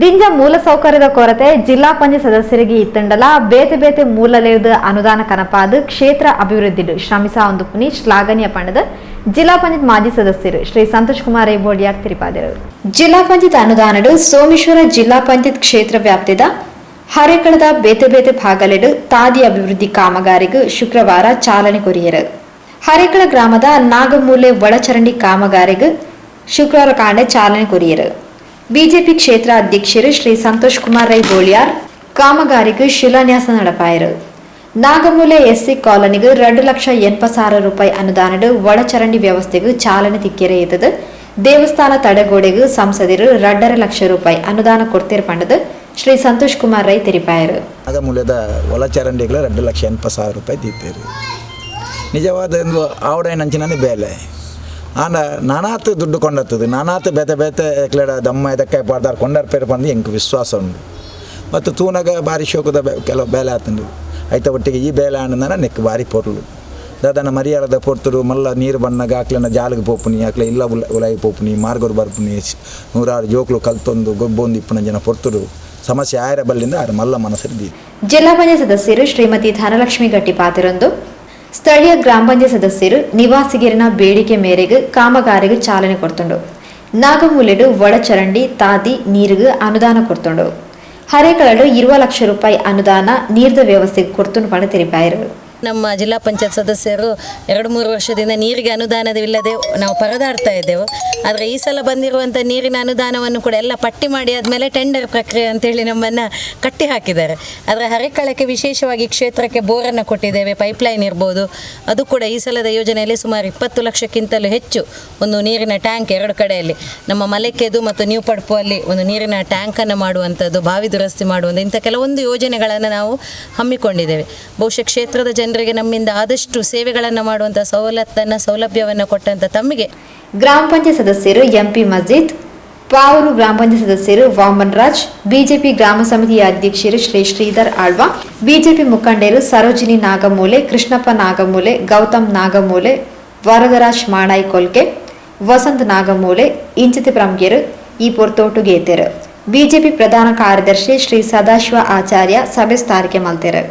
ದಿಂಜ ಮೂಲ ಸೌಕರ್ಯದ ಕೊರತೆ ಜಿಲ್ಲಾ ಪಂಚಾಯತ್ ಸದಸ್ಯರಿಗೆ ಇತ್ತಂಡಲ ಬೇತೆ ಬೇತೆ ಮೂಲಲೇರ್ದು ಅನುದಾನ ಕನಪಾದ ಕ್ಷೇತ್ರ ಅಭಿವೃದ್ಧಿಡು ಶ್ರಮಿಸಾವಂದುಪುನಿ ಶ್ಲಾಘನೀಯ ಪಂಡದ ಜಿಲ್ಲಾ ಪಂಚಾಯತ್ ಮಾಜಿ ಸದಸ್ಯರು ಶ್ರೀ ಸಂತೋಷ್ ಕುಮಾರ್ ಬೋಡಿಯಾರ್ ತಿರಿಪಾದರು. ಜಿಲ್ಲಾ ಪಂಚಾಯತ್ ಅನುದಾನಡು ಸೋಮೇಶ್ವರ ಜಿಲ್ಲಾ ಪಂಚಾಯತ್ ಕ್ಷೇತ್ರ ವ್ಯಾಪ್ತಿದ ಹರೇಕಳದ ಬೇತೆ ಬೇತೆ ಭಾಗಲೆಡು ತಾದಿ ಅಭಿವೃದ್ಧಿ ಕಾಮಗಾರಿಗೂ ಶುಕ್ರವಾರ ಚಾಲನೆ ಕೊರಿಯರು. ಹರೇಕಳ ಗ್ರಾಮದ ನಾಗಮೂಲೆ ಒಳಚರಂಡಿ ಕಾಮಗಾರಿಗೂ ಶುಕ್ರವಾರ ಕಾಂಡೆ ಚಾಲನೆ ಕೊರಿಯರು. ಬಿಜೆಪಿ ಕ್ಷೇತ್ರ ಅಧ್ಯಕ್ಷರು ಶ್ರೀ ಸಂತೋಷ್ ಕುಮಾರ್ ರೈ ಬೋಳಿಯಾರ್ ಕಾಮಗಾರಿಗೂ ಶಿಲಾನ್ಯಾಸ നടപ്പാಯರು. ನಾಗಮೂಲೆ ಎಸ್ಸಿ ಕಾಲೋನಿಗೆ 2,80,000 ರೂಪಾಯಿ ಅನುದಾನಡು ಒಳಚರಂಡಿ ವ್ಯವಸ್ಥೆಗೆ ಚಾಲನೆ ತಿಕ್ಕೆರೆ ಇದ್ದது. ದೇವಸ್ಥಾನ ತಡೆಗೋಡೆಗೆ ಸಂಸದರು 2.5 ಲಕ್ಷ ರೂಪಾಯಿ ಅನುದಾನ ಕೊಡ್ತಿರ್ ಪಂಡದು ಶ್ರೀ ಸಂತೋಷ್ ಕುಮಾರ್ ರೈ ತೆರಿಪಾಯರು. ನಾಗಮೂಲೆದ ಒಳಚರಂಡಿಗಳ 2,80,000 ರೂಪಾಯಿ ದೀತೇರು. ನಿಜವಾದ ಒಂದು ಆವಡ ನಂಚಿನ ಬೇಲೆ. ಆಂಡ ನಾನಾತ್ ದುಡ್ಡು ಕೊಂಡತ್ತದು, ನಾನಾತ್ ಬೇತೆ ಬೇತೆ ಎಕ್ಲೆಡ ದಮ್ಮ ಎದಕ್ಕೆ ಪಾಡ್ದಾರ್ ಕೊಂಡರ್ ಪೇರು ಪಂದು ಎಂಕ್ ವಿಶ್ವಾಸ ಉಂಡು. ಮತ್ತು ತೂನಗ ಬಾರಿ ಶೋಕದ ಕೆಲವು ಬೇಲೆ ಆತುಂಡು. ಐತ ಒಟ್ಟಿಗೆ ಈ ಬೇಲೆ ಆಂಡನ ನೆಕ್ ಬಾರಿ ಪೊರ್ಲು. ದಾದನ ಮರಿಯಾಲದ ಪೊರ್ತುಡು ಮಲ್ಲ ನೀರು ಬಣ್ಣಗ ಅಕ್ಲೆನ ಜಾಲಿಗೆ ಪೋಪುನಿ, ಅಕ್ಲೆ ಇಲ್ಲ ಉಲಾಯಿ ಪೋಪುನಿ, ಮಾರ್ಗರು ಬರ್ಪುನಿ, ನೂರಾರು ಜೋಕ್ಲು ಕಲ್ತೊಂದು ಗೊಬ್ಬೊಂದು ಇಪ್ಪುನ ಜನ ಪೊರ್ತುಡು ಸಮಸ್ಯೆ ಆಯರ ಬಲ್ಲಿಂದ ಆರು ಮಲ್ಲ ಮನಸ್ಸು ದೀ. ಜಿಲ್ಲಾ ಪಂಚಾಯತ್ ಸದಸ್ಯರು ಶ್ರೀಮತಿ ಧನಲಕ್ಷ್ಮಿ ಗಟ್ಟಿ ಪಾತಿರೊಂದು ಸ್ಥಳೀಯ ಗ್ರಾಮ ಪಂಚಾಯತ್ ಸದಸ್ಯರು ನಿವಾಸಿಗರಿನ ಬೇಡಿಕೆ ಮೇರೆಗೆ ಕಾಮಗಾರಿಗೆ ಚಾಲನೆ ಕೊಡ್ತುಂಡು. ನಾಗಮೂಲೆಡು ಒಳಚರಂಡಿ, ತಾದಿ, ನೀರಿಗೆ ಅನುದಾನ ಕೊಡ್ತುಂಡು. ಹರೇಕಳಡು 20 ಲಕ್ಷ ರೂಪಾಯಿ ಅನುದಾನ ನೀರ್ದ ವ್ಯವಸ್ಥೆಗೆ ಕೊಡ್ತುಂಡು ಪಣ ತೆರಿಪಾಯರು. ನಮ್ಮ ಜಿಲ್ಲಾ ಪಂಚಾಯತ್ ಸದಸ್ಯರು 2-3 ವರ್ಷದಿಂದ ನೀರಿಗೆ ಅನುದಾನವಿಲ್ಲದೆ ನಾವು ಪರದಾಡ್ತಾ ಇದ್ದೆವು. ಆದರೆ ಈ ಸಲ ಬಂದಿರುವಂಥ ನೀರಿನ ಅನುದಾನವನ್ನು ಕೂಡ ಎಲ್ಲ ಪಟ್ಟಿ ಮಾಡಿ ಆದಮೇಲೆ ಟೆಂಡರ್ ಪ್ರಕ್ರಿಯೆ ಅಂತೇಳಿ ನಮ್ಮನ್ನು ಕಟ್ಟಿ ಹಾಕಿದ್ದಾರೆ. ಆದರೆ ಹರೇಕಳಕ್ಕೆ ವಿಶೇಷವಾಗಿ ಕ್ಷೇತ್ರಕ್ಕೆ ಬೋರನ್ನು ಕೊಟ್ಟಿದ್ದೇವೆ. ಪೈಪ್ಲೈನ್ ಇರ್ಬೋದು, ಅದು ಕೂಡ ಈ ಸಲದ ಯೋಜನೆಯಲ್ಲಿ ಸುಮಾರು 20 ಲಕ್ಷಕ್ಕಿಂತಲೂ ಹೆಚ್ಚು. ಒಂದು ನೀರಿನ ಟ್ಯಾಂಕ್ ಎರಡು ಕಡೆಯಲ್ಲಿ, ನಮ್ಮ ಮಲೆಕೆದು ಮತ್ತು ನ್ಯೂ ಪಡ್ಪು ಅಲ್ಲಿ ಒಂದು ನೀರಿನ ಟ್ಯಾಂಕನ್ನು ಮಾಡುವಂಥದ್ದು, ಬಾವಿ ದುರಸ್ತಿ ಮಾಡುವಂಥ ಇಂಥ ಕೆಲವೊಂದು ಯೋಜನೆಗಳನ್ನು ನಾವು ಹಮ್ಮಿಕೊಂಡಿದ್ದೇವೆ. ಬಹುಶಃ ಕ್ಷೇತ್ರದ ಜನರಿಗೆ ನಮ್ಮಿಂದ ಆದಷ್ಟು ಸೇವೆಗಳನ್ನು ಮಾಡುವಂಥ ಸವಲತ್ತನ್ನು, ಸೌಲಭ್ಯವನ್ನು ಕೊಟ್ಟಂಥ ತಮಗೆ ಗ್ರಾಮ ಪಂಚಾಯತ್ ಸದಸ್ಯರು ಎಂಪಿ ಮಜೀದ್, ಪಾವೂರು ಗ್ರಾಮ ಪಂಚಾಯತ್ ಸದಸ್ಯರು ವಾಮನ್ ರಾಜ್, ಬಿಜೆಪಿ ಗ್ರಾಮ ಸಮಿತಿಯ ಅಧ್ಯಕ್ಷರು ಶ್ರೀ ಶ್ರೀಧರ್ ಆಳ್ವ, ಬಿಜೆಪಿ ಮುಖಂಡರು ಸರೋಜಿನಿ ನಾಗಮೂಲೆ, ಕೃಷ್ಣಪ್ಪ ನಾಗಮೂಲೆ, ಗೌತಮ್ ನಾಗಮೂಲೆ, ವರದರಾಜ್ ಮಾಣಾಯಿ ಕೊಲ್ಕೆ, ವಸಂತ್ ನಾಗಮೂಲೆ ಇಂಚಿತಿ ಪ್ರಮುಖರು ಈ ಪೊರ್ತೋಟುಗೇತೆರು. ಬಿಜೆಪಿ ಪ್ರಧಾನ ಕಾರ್ಯದರ್ಶಿ ಶ್ರೀ ಸದಾಶಿವ ಆಚಾರ್ಯ ಸಭೆ ಸ್ಥಾರಿಕೆ ಮಲ್ತೆರು.